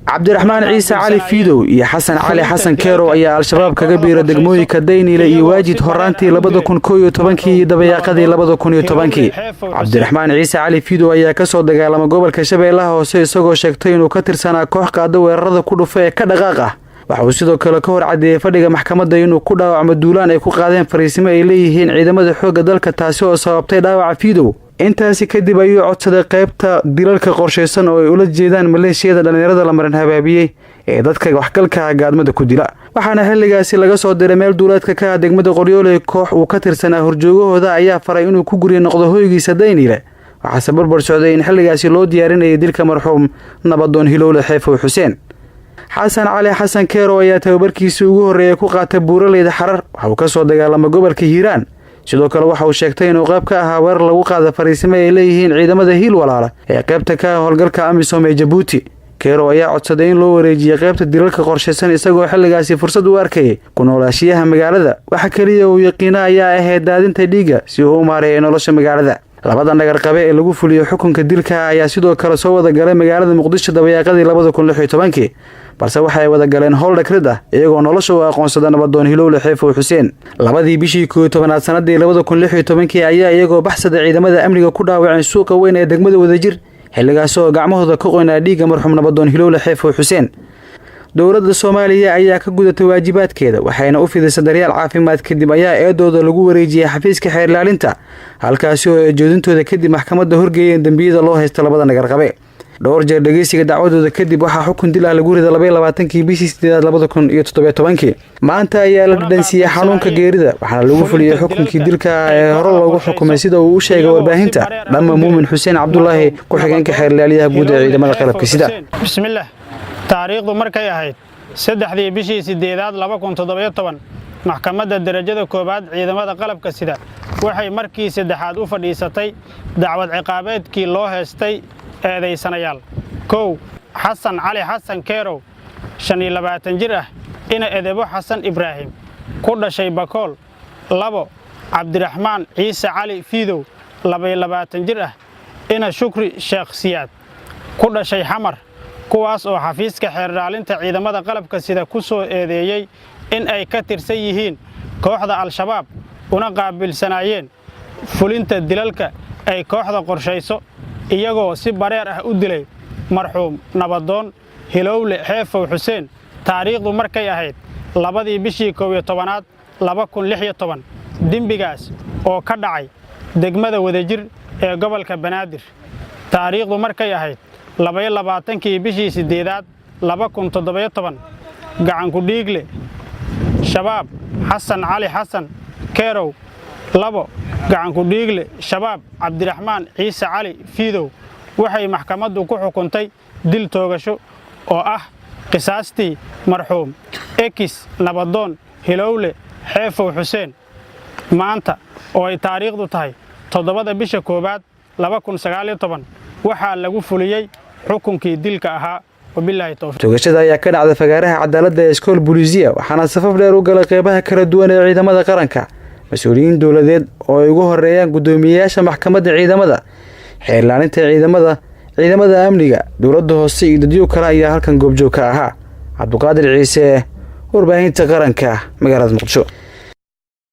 Cabdiraxmaan Ciise Cali Fiidow iyo Xasan Cali Xasan Keerow ayaa Al-Shabaab kaga biira degmooyinka Dayniile iyo Waajid horaantii 2011-kii iyo dabayaaqadii 2010-kii. Cabdiraxmaan Ciise Cali Fiidow ayaa kasoo dagaalama gobolka Shabeellaha Hoose, isagoo sheegtay inuu ka tirsanaa koox qaada weerarada ku dhufa ee ka dhaqaaq ah. Waxa uu sidoo kale ka hor caddeeyey fadhiga maxkamadda inuu ku dhaawacmo duulaan ay ku qaadeen fariisimo ay leeyihiin ciidamada xoogga dalka, taasi oo sababtay dhaawaca Fiidow. Intaasi kadib ayuu codsaday qaybta dilalka qorshaysan oo ay ula jeedaan maleeshiyada dhallinyarada la marin habaabiyey ee dadka waxgalka gaadmada ku dila. Waxaana xilligaasi laga soo diray meel duuleedka ka ah degmada Qoryooley. Koox uu ka tirsanaa horjoogahooda ayaa faray inuu ku gurya noqdo hoygiisa Dayniile. Waxaase barbar socday in xilligaasi loo diyaarinayay dilka marxuum nabadoon Hilowle Xeefow Xuseen. Xasan Cali Xasan Keerow ayaa tababarkiisii ugu horreeyay ku qaatay buuraleyda Xarar. Waxa uu ka soo dagaalama gobolka Hiiraan. Sidoo kale waxa uu sheegtay inuu qayb ka ahaa weerar lagu qaada fariisimo ay leeyihiin ciidamada Hiil Walaala ee qaybta ka ah howlgalka AMISOM ee Jabuuti. Keerow ayaa codsaday in loo wareejiyey qaybta dilalka qorshaysan, isagoo xilligaasi fursad u arkayay ku noolaashiyaha magaalada. Waxa keliya uu yaqiino ayaa ahayd daadinta dhiigga si uu u maareeyay nolosha magaalada. Labada nagar qabe ee lagu fuliyo xukunka dilka ayaa sidoo kale soo wada galay magaalada Muqdisho dabayaaqadii 2016-kii, balse waxay wada galeen howl dhagrid ah, iyagoo nolosha u aqoonsada nabadoon Hilowle Xeefow Xuseen. Labadii bishii 11aad sanadii 2016-kii ayaa iyagoo baxsada ciidamada amniga ku dhaawaceen suuqa weyn ee degmada Wadajir, xilligaas oo gacmahooda ka qoynaa dhiigga marxuum nabadoon Hilowle Xeefow Xuseen. Dowladda Soomaaliya ayaa ka gudatay waajibaadkeeda, waxayna u fidisay daryaal caafimaad. Kadib ayaa eedooda lagu wareejiyey xafiiska xeerlaalinta, halkaasi oo eejoodintooda kadib maxkamadda horgeeyeen dembiyada loo haysta labada nagarqabe. Dhowr jeer dhegeysiga dacwadooda kadib waxaa xukun dil ah lagu riday 22-kii bishii sideedaad 2017-kii. Maanta ayaa la dhadhansiiyey xanuunka geerida, waxaana lagu fuliyey xukunkii dilka ee hore loogu xukumay, sida uu u sheegay warbaahinta Dhamma Muumin Xuseen Cabdulaahi, ku-xigeenka xeerlaaliyaha guud ee ciidamada qalabka sida. Bismillaah. Taariikhdu markay ahayd 3-dii bishii sideedaad 2017, Maxkamadda Derajada Koowaad Ciidamada Qalabka Sida waxay markii saddexaad u fadhiisatay dacwad ciqaabeedkii loo heestay eedaysanayaal: 1, Xasan Cali Xasan Keerow, 25 jir ah, ina Edebo Xasan Ibraahim, ku dhashay Bakool; 2, Cabdiraxmaan Ciise Cali Fiidow, 22 jir ah, ina Shukri Sheekh Siyaad, ku dhashay Xamar, kuwaas oo xafiiska xeerdhaalinta ciidamada qalabka sida ku soo eedeeyey in ay ka tirsan yihiin kooxda Al-Shabaab, una qaabilsanaayeen fulinta dilalka ay kooxda qorshayso, iyagoo si bareer ah u dilay marxuum nabadoon Hilowle Xeefow Xuseen, taariikhdu markay ahayd 2-dii bishii 11aad 2016, dembigaas oo ka dhacay degmada Wadajir ee gobolka Banaadir. Taariikhdu markay ahayd 22-kii bishii sideedaad 2017, gacanku dhiigle Shabaab Xasan Cali Xasan Keerow; 2, gacanku dhiigle Shabaab Cabdiraxmaan Ciise Cali Fiidow, waxay maxkamaddu ku xukuntay dil toogasho oo ah qisaastii marxuum ex nabadoon Hilowle Xeefow Xuseen. Maanta oo ay taariikhdu tahay 7-da bisha koowaad 2019, waxaa lagu fuliyey xukunkii dilka ahaa. Wabilaahi towfiiq. Toogashada ayaa ka dhacda fagaaraha cadaaladda ee Iskool Buliisiya, waxaana safaf dheer u galay qeybaha kala duwan ee ciidamada qaranka, mas-uuliyiin dowladeed oo ay ugu horeeyaan guddoomiyeyaasha maxkamadda ciidamada, xeerlaalinta ciidamada, ciidamada amniga, dowladda hoose iyo dadyo kale ayaa halkan goobjoog ka ahaa. Cabduqaadir Ciise, Warbaahinta Qaranka, magaalada Muqdisho.